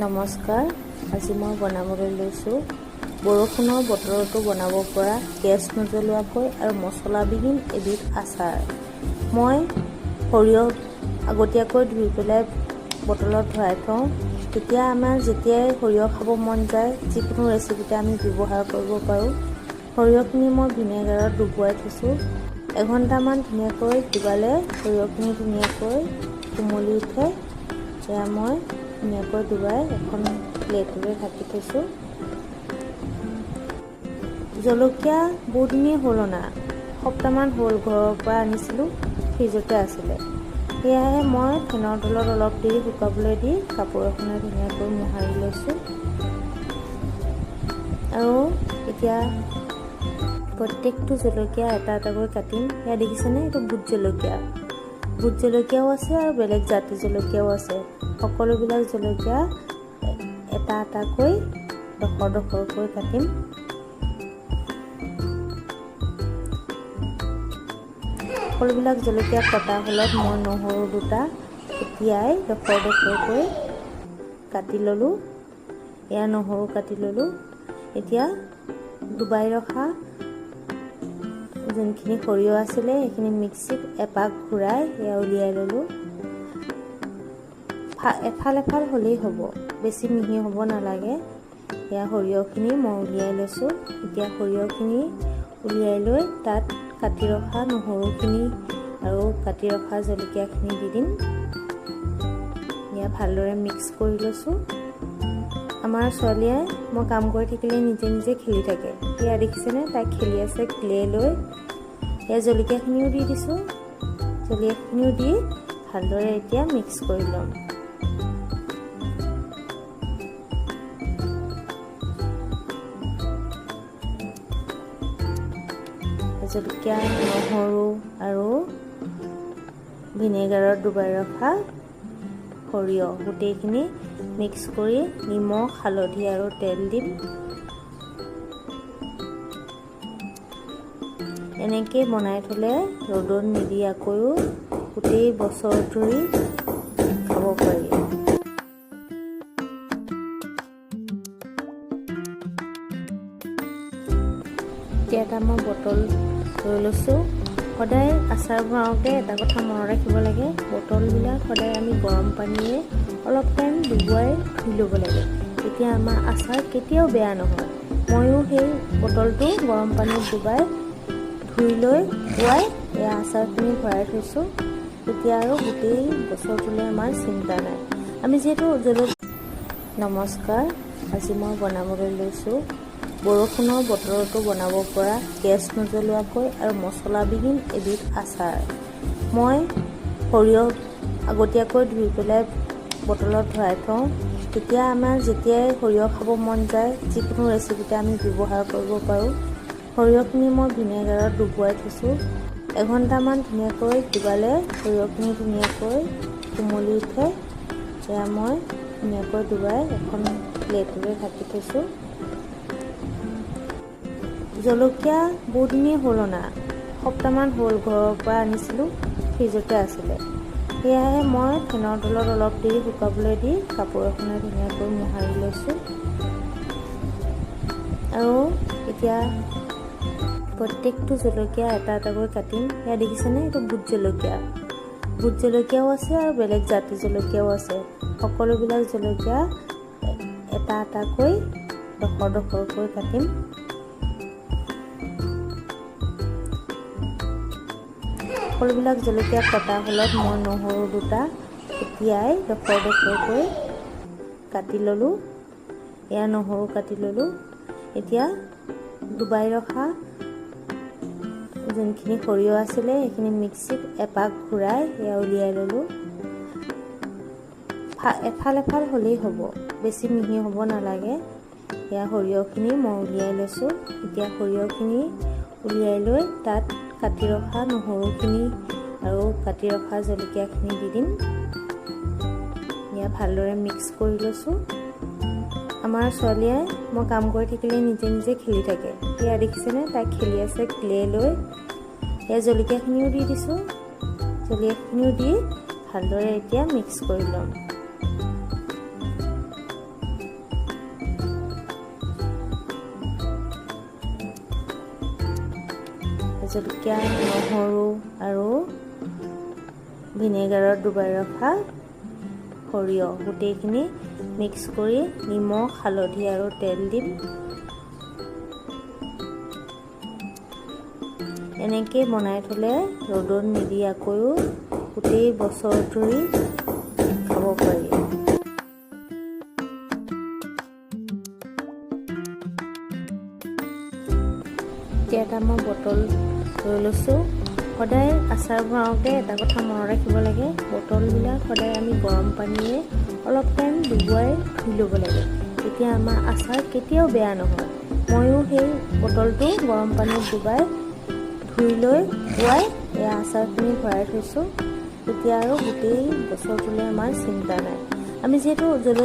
নমস্কাৰ, আজি মই বনাবলৈ লৈছোঁ বৰষুণৰ বতৰতো বনাব পৰা গেছ নজ্বলোৱাকৈ আৰু মছলাবিহীন এবিধ আচাৰ। মই সৰিয়হ আগতীয়াকৈ ধুই পেলাই বটলত ভৰাই থওঁ। তেতিয়া আমাৰ যেতিয়াই সৰিয়হ খাব মন যায়, যিকোনো ৰেচিপিতে আমি ব্যৱহাৰ কৰিব পাৰোঁ। সৰিয়হখিনি মই ভিনেগাৰত ডুবুৱাই থৈছোঁ। এঘণ্টামান ধুনীয়াকৈ ডুবালে সৰিয়হখিনি ধুনীয়াকৈ কোমলি উঠে। এয়া মই ধুনীয়াকৈ ডুবাই এখন প্লেটেৰে ঢাকি থৈছোঁ। জলকীয়া বহুদিনেই হ'ল অনা, এসপ্তাহমান হ'ল। ঘৰৰ পৰা আনিছিলোঁ, ফ্ৰিজতে আছিলে। সেয়াহে মই ফেনৰ তলত অলপ দেৰি শুকাবলৈ দি কাপোৰ এখনে ধুনীয়াকৈ মোহাৰি লৈছোঁ। আৰু এতিয়া প্ৰত্যেকটো জলকীয়া এটা এটাকৈ কাটিম। এয়া দেখিছেনে? এইটো ভোট জলকীয়া। ভোট জলকীয়াও আছে আৰু বেলেগ জাতি জলকীয়াও আছে। সকলোবিলাক জলকীয়া এটা এটাকৈ ডোখৰ ডোখৰকৈ কাটিম। সকলোবিলাক জলকীয়া কটা হ'লত মই নহৰু দুটা এতিয়াই ডোখৰ ডোখৰকৈ কাটি ল'লোঁ। এয়া নহৰু কাটি ল'লোঁ। এতিয়া ডুবাই ৰখা যোনখিনি সৰিয়হ আছিলে, সেইখিনি মিক্সিত এপাক ঘূৰাই এয়া উলিয়াই ল'লোঁ। এফাল এফাল হ'লেই হ'ব, বেছি মিহি হ'ব নালাগে। এয়া সৰিয়হখিনি মই উলিয়াই লৈছোঁ। এতিয়া সৰিয়হখিনি উলিয়াই লৈ তাত কাটি ৰখা নহৰুখিনি আৰু কাটি ৰখা জলকীয়াখিনি দি দিম। এয়া ভালদৰে মিক্স কৰি লৈছোঁ। আমাৰ ছোৱালীয়ে মই কাম কৰি থাকিলে নিজে নিজে খেলি থাকে। এয়া দেখিছেনে? তাই খেলি আছে ক্লে লৈ। এয়া জলকীয়াখিনিও দি দিছোঁ। জলকীয়াখিনিও দি ভালদৰে এতিয়া মিক্স কৰি ল'ম। জলকীয়া, নহৰু আৰু ভিনেগাৰত ডুবাই ৰখা সৰিয়হ গোটেইখিনি মিক্স কৰি নিমখ, হালধি আৰু তেল দিম। এনেকৈ বনাই থ'লে ৰ'দত নিদিয়াকৈও গোটেই বছৰ ধৰি খাব পাৰি। এতিয়া এটা মই বটল লৈ লৈছোঁ। সদায় আচাৰ ভৰাওঁতে এটা কথা মনত ৰাখিব লাগে, বটলবিলাক সদায় আমি গৰম পানীৰে অলপ টাইম ডুবুৱাই ধুই ল'ব লাগে। তেতিয়া আমাৰ আচাৰ কেতিয়াও বেয়া নহয়। ময়ো সেই বটলটো গৰম পানীত ডুবাই ধুই লৈ পুৱাই এয়া আচাৰখিনি ভৰাই থৈছোঁ। তেতিয়া আৰু গোটেই বছৰটোলৈ আমাৰ চিন্তা নাই। আমি যিহেতু জলকীয়া নমস্কাৰ, আজি মই বনাবলৈ লৈছোঁ বৰষুণৰ বতৰতো বনাব পৰা গেছ নজ্বলোৱাকৈ আৰু মছলাবিহীন এবিধ আচাৰ। মই সৰিয়হ আগতীয়াকৈ ধুই পেলাই বটলত ভৰাই থওঁ। তেতিয়া আমাৰ যেতিয়াই সৰিয়হ খাব মন যায়, যিকোনো ৰেচিপিতে আমি ব্যৱহাৰ কৰিব পাৰোঁ। সৰিয়হখিনি মই ভিনেগাৰত ডুবুৱাই থৈছোঁ। এঘণ্টামান ধুনীয়াকৈ ডুবালে সৰিয়হখিনি ধুনীয়াকৈ কোমলি উঠে। এয়া মই ধুনীয়াকৈ ডুবাই এখন প্লেটেৰে ঢাকি থৈছোঁ। জলকীয়া বহুদিনেই হ'ল অনা, এসপ্তাহমান হ'ল। ঘৰৰ পৰা আনিছিলোঁ, ফ্ৰিজতে আছিলে। সেয়াহে মই ফেনৰ তলত অলপ দেৰি শুকাবলৈ দি কাপোৰ এখনে ধুনীয়াকৈ মোহাৰি লৈছোঁ। আৰু এতিয়া প্ৰত্যেকটো জলকীয়া এটা এটাকৈ কাটিম। এয়া দেখিছেনে? এইটো ভোট জলকীয়া। ভোট জলকীয়াও আছে আৰু বেলেগ জাতি জলকীয়াও আছে। সকলোবিলাক জলকীয়া এটা এটাকৈ ডোখৰ ডোখৰকৈ কাটিম। সকলোবিলাক জলকীয়া কটা হ'লত মই নহৰু দুটা এতিয়াই ডোখৰ ডোখৰকৈ কাটি ল'লোঁ। এয়া নহৰু কাটি ল'লোঁ। এতিয়া ডুবাই ৰখা যোনখিনি সৰিয়হ আছিলে, সেইখিনি মিক্সিত এপাক ঘূৰাই এয়া উলিয়াই ল'লোঁ। এফাল এফাল হ'লেই হ'ব, বেছি মিহি হ'ব নালাগে। এয়া সৰিয়হখিনি মই উলিয়াই লৈছোঁ। এতিয়া সৰিয়হখিনি উলিয়াই লৈ তাত কাটি ৰখা নহৰুখিনি আৰু কাটি ৰখা জলকীয়াখিনি দি দিম। এয়া ভালদৰে মিক্স কৰি লৈছোঁ। আমাৰ ছোৱালীয়ে মই কাম কৰি থাকিলে নিজে নিজে খেলি থাকে। এয়া দেখিছেনে? তাই খেলি আছে ক্লে লৈ। এয়া জলকীয়াখিনিও দি দিছোঁ। জলকীয়াখিনিও দি ভালদৰে এতিয়া মিক্স কৰি ল'ম। জলকীয়া, নহৰু আৰু ভিনেগাৰত ডুবাই ৰখা সৰিয়হ গোটেইখিনি মিক্স কৰি নিমখ, হালধি আৰু তেল দিম। এনেকৈ বনাই থ'লে ৰ'দত নিদিয়াকৈও গোটেই বছৰ ধৰি খাব পাৰি। এতিয়া এটা মই বটল লৈ লৈছোঁ। সদায় আচাৰ ভৰাওঁতে এটা কথা মনত ৰাখিব লাগে, বটলবিলাক সদায় আমি গৰম পানীৰে অলপ টাইম ডুবুৱাই ধুই ল'ব লাগে, তেতিয়া আমাৰ আচাৰ কেতিয়াও বেয়া নহয়। ময়ো সেই বটলটো গৰম পানীত ডুবাই ধুই লৈ শুকুৱাই এয়া আচাৰখিনি ভৰাই থৈছোঁ। তেতিয়া আৰু গোটেই বছৰটোলৈ আমাৰ চিন্তা নাই। আমি যিহেতু জলকীয়া